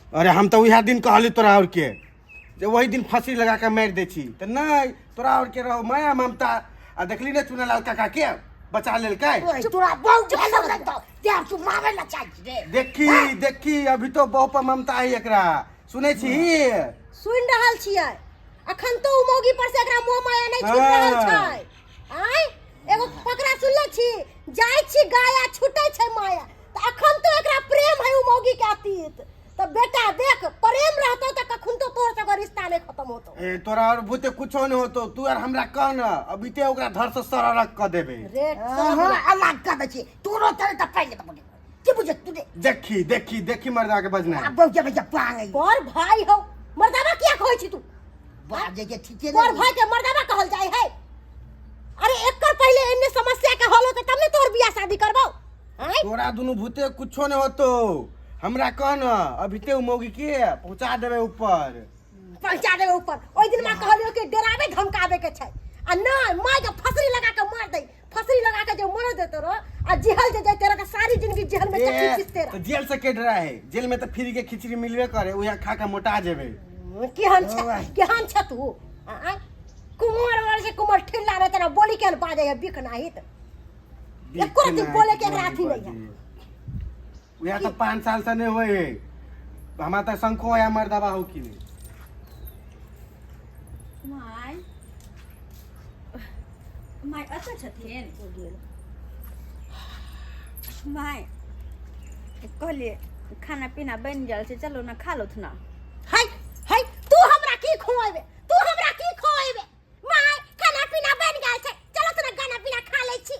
अरे हम तऽ उएह दिन कहली तोरा और के जे वही दिन फांसी लगा के मारि दै छी तऽ नहि तोरा और के रहो माया ममता आ देखली ने चुनालाल काका के बचा लेलकै। ओए, तोरा बहुत भेलो रे तो ते हम तू मारे ला चाहै छी रे। देखी देखी, अभी तो बहु पर ममता है एकरा, सुनै छी? सुनि रहल छियै। अखन तो उ मौगी पर से एकरा मोह माया नहि छूट रहल छै। आय एगो फकरा सुनले छी, जाइ छी गाया छूटै छै माया। तऽ अखन तो एकरा प्रेम है उ मौगी के अतीत। तऽ बेटा देख, प्रेम रहतो तऽ कखन तो तोर सबके रिश्ता नहि खत्म होतो। ए तोरा और भूते कुछो नहीं होतो, तू यार हमरा कह न, अभी ते ओकरा धर से सररक क देबे। रे हां, अलग कर दै छी तोरो तर त पहिले त बोले की बुझे तू रे? देखी देखी देखी मर्दा के बजना। आ बहु जे पांग बड़ भाई हो, मर्दावा किया कहै छी तू? बाजे के ठीके। बड़ भाई के मर्दावा कहल जाय है? अरे एकर पहिले एन्ने समस्या के हल होते तब ने तोहर बियाह शादी करबौ। आँय? तोरा दुनू भूते कुछो नहीं होतो, हमरा कह न, अभी ते उ मौगी के पहुंचा देबे ऊपर। पहुंचा देबे ऊपर। ओहि दिन माँ कहलियो कि डराबे धमकाबे के छै, आ नहीं माय के फसरी लगा के मार दे। फसरी लगा के जो मर देते रहो आ जेहल जे जाते रहो, सारी जिंदगी जेहल में चक्की पिसते रहो। तो जेल से के डरा है? जेल में तो फ्री के खिचड़ी मिलबे करे, उहे खा के मोटा जेबे। केहन छै, केहन छै तू? आँय कुमार वाले से कुमार ठेला रहे तेरा बोली केहन बाजे है बिख नाही त एको रत्ती बोले के एकरा अथी नहीं है। उहे तो 5 साल से नहीं होए है, हमरा तो शंखो आया मर्दाबा हो कि नहीं। My my एतऽ छथिन? My कहलिए खाना पीना बनि गेल छै, चलू ने खा लौथ ना। हाय हाय, तू हमरा की खुएबे? तू हमरा की खुएबे? My खाना पीना बनि गेल छै, चलो तोरा खाना पीना खा लै छी।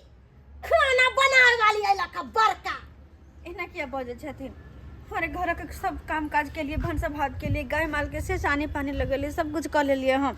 खाना बनावे वाली अइला का बड़का। एना किया बजै छथिन? हमारे घरक सब काम काज के लिए, भनसा भात के लिए, गाय माल के से सानी पानी लगेलिए, सब कुछ कऽ लेलिए हम।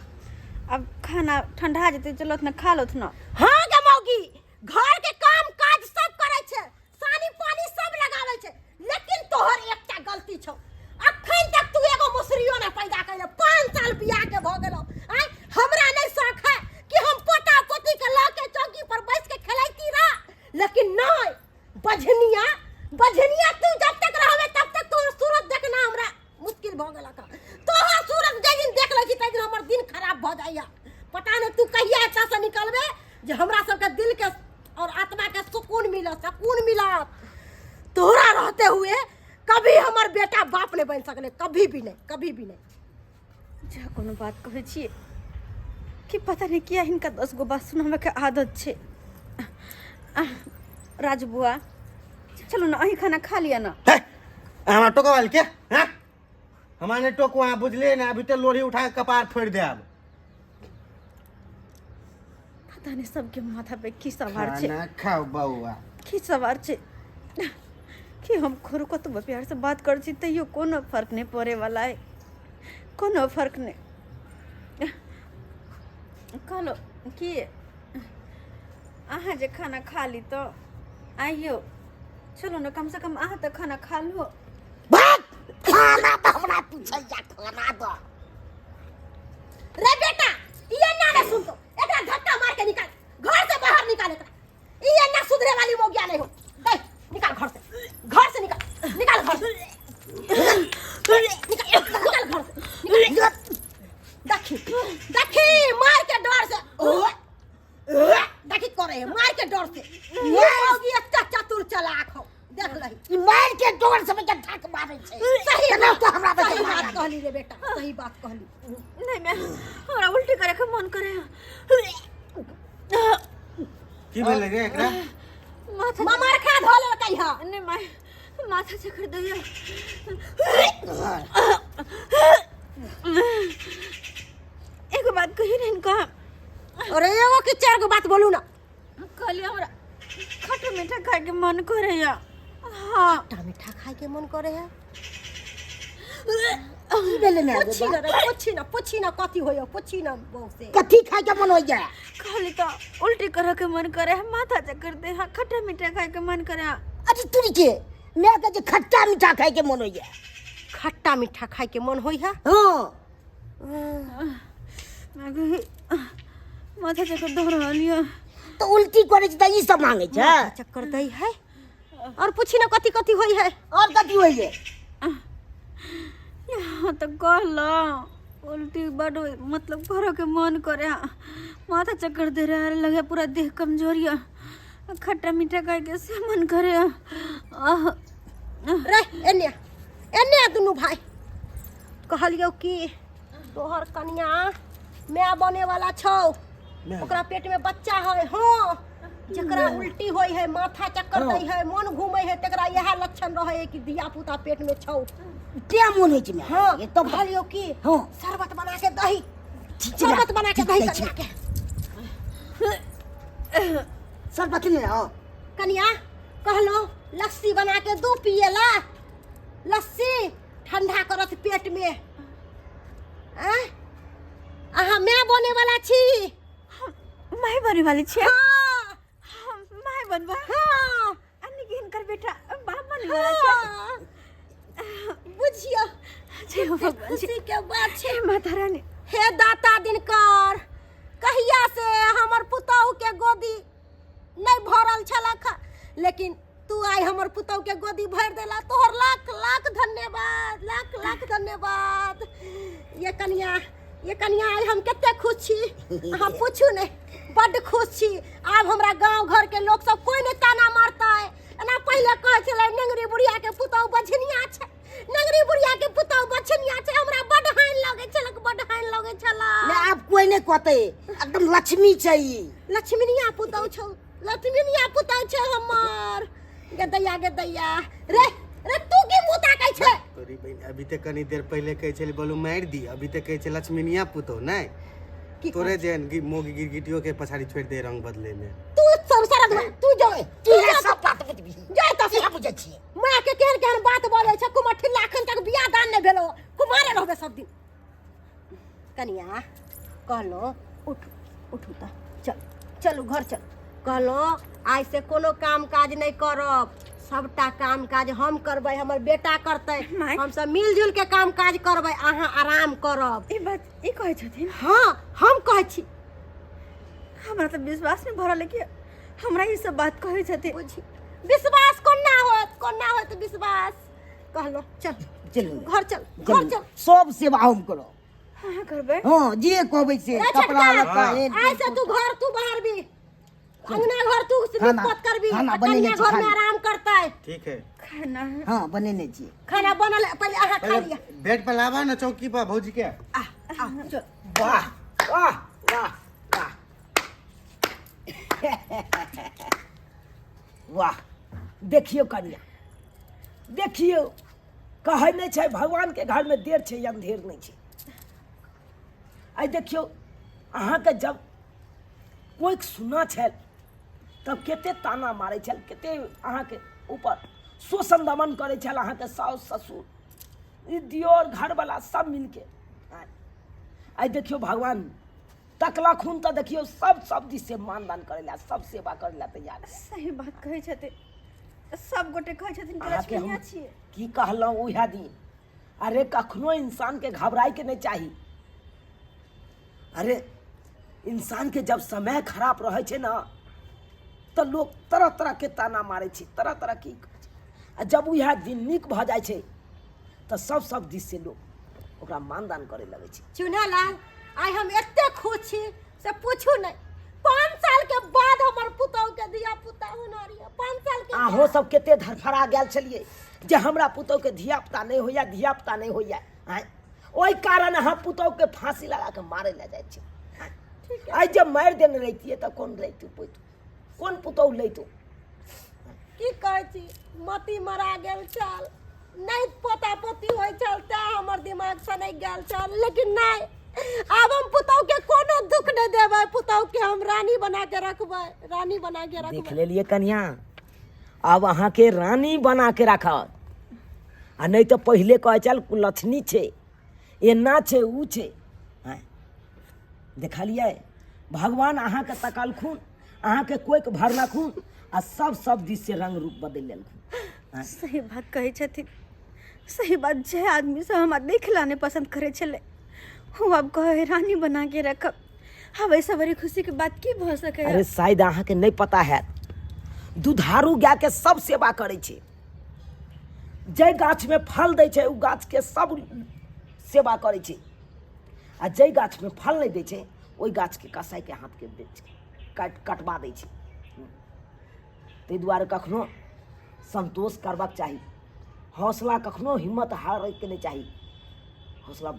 अब खाना ठंडा जेतै, चलो ने खा लौथ ना। हाँ गे मौगी, घर के काम काज सब करै छै, सानी पानी सब लगाबै छै, लेकिन तोहर एकटा गलती छौ, अखन तक तू एगो मुसरियो ना पैदा कैले। 5 साल बियाह के भऽ गेलौ। आँय हमरा नहीं शौक है कि हम पोता पोती के लऽ के चौकी पर बैस के खेलैती रह, लेकिन नहीं बझनिया बझनिया, तू जब तक रहबे तब तक तोहर सूरत देखना हमरा मुश्किल भऽ गेलक। तोहर सूरत जाहि दिन देख लै छी ताहि दिन हमर दिन खराब भऽ जाइया। पता नहीं तू कहिया एतऽ से निकलबे जे हमरा सबके दिल के और आत्मा के सुकून मिलत, सुकून मिलत। तोहरा रहते हुए कभी हमर बेटा बाप नहीं बन सकले, कभी भी नहीं, कभी भी नहीं। जा कोनो बात कहै छियै कि पता नहीं किया हिनका 10 गो बात सुनाबैके आदत छै। राजू बुआ चलू ना, अहीं खाना खा लिअ ना। हे, हमरा टोकवाल के हैं हमरा नहीं टोकवा, बुझलिए ना? अभी तो लोढ़ी उठा के कपार फोड़ देब। पता नहीं सबके माथा पे की सवार छै। खाना खाओ बौआ। की सवार छै कि हम खोर कतबो प्यार से बात करै छी तैयो कोनो फर्क नहीं पड़े वाला है, कोनो फर्क नहीं। कहलो कि अहाँ जे खाना खा ली तो आइयो, चलो ना कम से कम अहाँ तो खाना खा लो। भाग, खाना तो हमरा पूछैया, खाना दो। रे बेटा, ये ना ना सुन तो एकरा धक्का मार के निकाल, घर से बाहर निकाल एकरा। ये ना सुधरे वाली मोगिया नहीं हो। ए निकाल घर से, घर से निकाल, निकाल घर से, निकाल, निकाल घर से, निकाल। देखी देखी मार के डर से, ओ देखी करे है मार के डर से। ये मौगी एकटा चतुर चलाक हो, देख लही। ई मार के डर से बच्चा धक मारै छै। सही केना तो हमरा सही बच्चा बात कहली रे बेटा, सही बात कहली। नहीं मैं हमरा उल्टी करे के मन करे। की भेलै रे एकरा? माथा मामार खा धो लेलकै हा। नहीं my, माथा चक्कर दैया। एगो बात कही ने हिनका। अरे एगो कि 4 गो बात बोलू ना। कहलिए हमरा खट्टा मीठा खाए के मन करे या। हाँ खट्टा मीठा खाए के मन करे है। की भेलै ने? पूछी ना रे, पूछी ना, पूछी ना कथी होय, पूछी ना बहू से कथी खाए के मन होइया? कहली तो उल्टी करे के मन करे है, माथा चक्कर दे है, खट्टा मीठा खाए के मन करे है। अरे तुरी के मैं कहे जे खट्टा मीठा खाए के मन होइया। खट्टा मीठा खाए के मन होई है? हाँ। मैं कही माथा चक्कर दे रहल ये। तो उल्टी करे छै त ई सब मांगे छै। माथा चक्कर दै है। और पूछी ना कथी कथी होई है। और कथी होई है? हाँ तऽ कहलहुँ उल्टी बड मतलब करऽके मन करे, माथा चक्कर दे रहा है, लगे पूरा देह कमजोर यऽ, खट्टा मीठा खाइके से मन करे। आह रे एने एने दुनू भाई, कहलियौ कि तोहर कनिया माय बने वाला छौ, ओकरा पेट में बच्चा है। हाँ, जकरा उल्टी होय है, माथा चक्कर दै है, मन घूमै है, तकरा इएह लक्षण रहै है कि धिया पुता पेट में छौ। तें मोन होइ छै माय। हाँ। ये तो कहलियौ कि हाँ। शरबत बना के दही, ठीक छै, शरबत बना के ठीक दही दै छी। कनिया के। शरबत ले आओ। कनिया, कहलो लस्सी बना के दू पिएला, लस्सी ठंडा करत पेट में। आँय, अहाँ माय बने वाला छी। माय बने वाली छियै? हाँ। हम माय बनबै? हाँ। यानी कि हिनकर बेटा बाप बने वाला छै? हाँ। बुझियौ। जय हो भगवान जी। खुशी के बात छै। हे माता रानी। हे दाता दिनकर, कहिया से हमर पुतहु के गोदी नहीं भरल छलक, लेकिन तू आइ हमर पुतहु के गोदी भरि देला, तोहर लाख लाख धन्यवाद, लाख लाख धन्यवाद। ये कनिया, ये कनिया, आइ हम कते खुश छी, अहाँ पूछू नहीं, बड्ड खुश छी। आब हमरा गांव घर के लोग सब कोई नहीं ताना मारतै। एना पहिले कहै छलै, नेंगरी बुढ़िया के पुतहु बझनिया छै, नेंगरी बुढ़िया के पुतहु बझनिया छै। हमरा बड्ड हानि लगै छलक, बड्ड हानि लगै छला। नहि, आब कोई नहि कहतै, एकदम लक्ष्मी छै ई। लक्ष्मीनिया पुतहु छौ, लक्ष्मीनिया पुतहु छै हमर। गे दैया, गे दैया रे, रे तू की मुँह ताकै छै? तोरी बहिन, अभी तऽ कनी देर पहिले कहै छलै बोलू मारि दी, अभी तऽ कहै छै लक्ष्मीनिया पुतहु। नहि की तोरे जेहन मोगी गिरगिटियो के पछाड़ी छोड़ि दे रंग बदले में। तू सब सरद तू जो तू इएह सब बात बुझबही? जाय तऽ इएह बुझै छियै? माय के केहन केहन बात बोलै छै कुमठिल्ला, एखन तक बियाह दान नहि भेलो, कुमारे रहबै सब दिन। कनिया, कहलो उठ, उठू तऽ चल, चलू घर चल। कहलो आइ से कोनो काम काज नहि करब, सबटा काम काज हम करबै, हमर बेटा करतै। माय। हम सब मिलजुल के काम काज करबै, अहाँ आराम करब। ई बात ई कहै छथिन? हाँ, हम कहै छी। हमरा तऽ विश्वास नहि भऽ रहल कि हमरा ई सब बात कहै छथिन। बुझी, विश्वास कोना होत, कोना होत विश्वास? कहलो चल। चलू। घर चल, घर चलू। चल। सब सेवा हम करब। अहाँ करबै? हाँ, जे कहबै से। रे कपड़ा छोटका, लत्ता आइ से तू घर तू बाहर भी, अंगना घर तू खाना- निपत करबी, खाना आ बनेने कनिया छी, घर में खाली। आराम करतै। ठीक है। खाना? हाँ, बनेने छियै। खाना बनल है, पहिले अहाँ खा पहिले लिअ। बेड पर लाबा ने, चौकी पर भौजी के। आ आ चल। वाह वाह वाह वाह वाह! देखियौ कनिया, देखियौ, कहै नहि छै भगवानके घरमे देर छै अन्धेर नहि छै। आइ देखियौ, अहाँके जब कोइ सुना छल तब कते ताना मारै छल, कते अहाँके ऊपर शोषण दमन करै छल अहाँके साउस ससुर, ई दियोर, घरवला सब मिलके। आइ देखियौ, भगवान तकलखुन तऽ देखियौ सब सब दिस से मानदान करै लए, सब सेवा करै लए तैयार। सही बात कहै छथिन, सब गोटे कहै छथिन कि अहाँके हम लक्ष्मीनिया छियै। की कहलहुँ उएह दिन? अरे, कखनो इंसानके घबराइके नहि चाही। अरे, इंसानके जब समय खराब रहै छै ने तऽ लोक तरह तरहके ताना मारै छै, तरह तरहके ई करै छै, आ जब उएह दिन नीक भऽ जाइ छै तऽ सब सब दिससँ लोक ओकरा मानदान करै लगै छै। चुनालाल, आइ हम एते खुश छी से पूछू नहि। 5 साल के बाद हमर पुतहु के धिया पुता होनार यऽ, 5 साल के। अहूँ सब कते धरफड़ा गेल छलियै जे हमरा पुतहुके धिया पुता नहि होइए, धिया पुता नहि होइए। आँय, ओहि कारण अहाँ पुतहुके फाँसी लगा कऽ मारै लए जाइ छी। आँय, आइ जे मारि देने रहितियै तऽ कोन रहितु पुतहु, कोन पुतहु लैतु? की कहै छी, मति मरा गेल छल, नहि पोता पोती होइ छल तें हमर दिमाग सनकि गेल छल, लेकिन नहि, आब हम पुतहु के कोनो दुख नहि देबै। पुतहु के हम रानी बना के रखबै, रानी बना के देख रखबै। लेलियै कनिया, आब अहाँके रानी बना के राखत, आ नहि तऽ पहिले कहै छल लक्ष्मी छै, एना छै, उ छै। आँय, देखलियै, भगवान अहाँके तकलखुन, अहाँके कोइक भरलखुन आ सब सब दिस से रंग रूप बदलि लेलखुन। आँय? सही बात कहै छथिन, सही बात। जे आदमी सब हमरा देख ला नहि पसन्द करै छलै, ओ आब कहै रानी बना के रखब। आब एहिसँ बड़ी खुशीके बात की भऽ सकैए? अरे, शायद अहाँके नहि पता हैत, दुधारू गायके सब सेवा करै छै। जाहि गाछमे फल दै छै ओ गाछके सब सेवा करै छै। आ जाहि गाछमे फल नहि दै छै ओहि गाछके कसाइके हाथके बेच काटि कटबा दै छै। ताहि दुआरे कखनो सन्तोष करबाक चाही, हौसला कखनो हिम्मत हारैके नहि चाही, हौसला।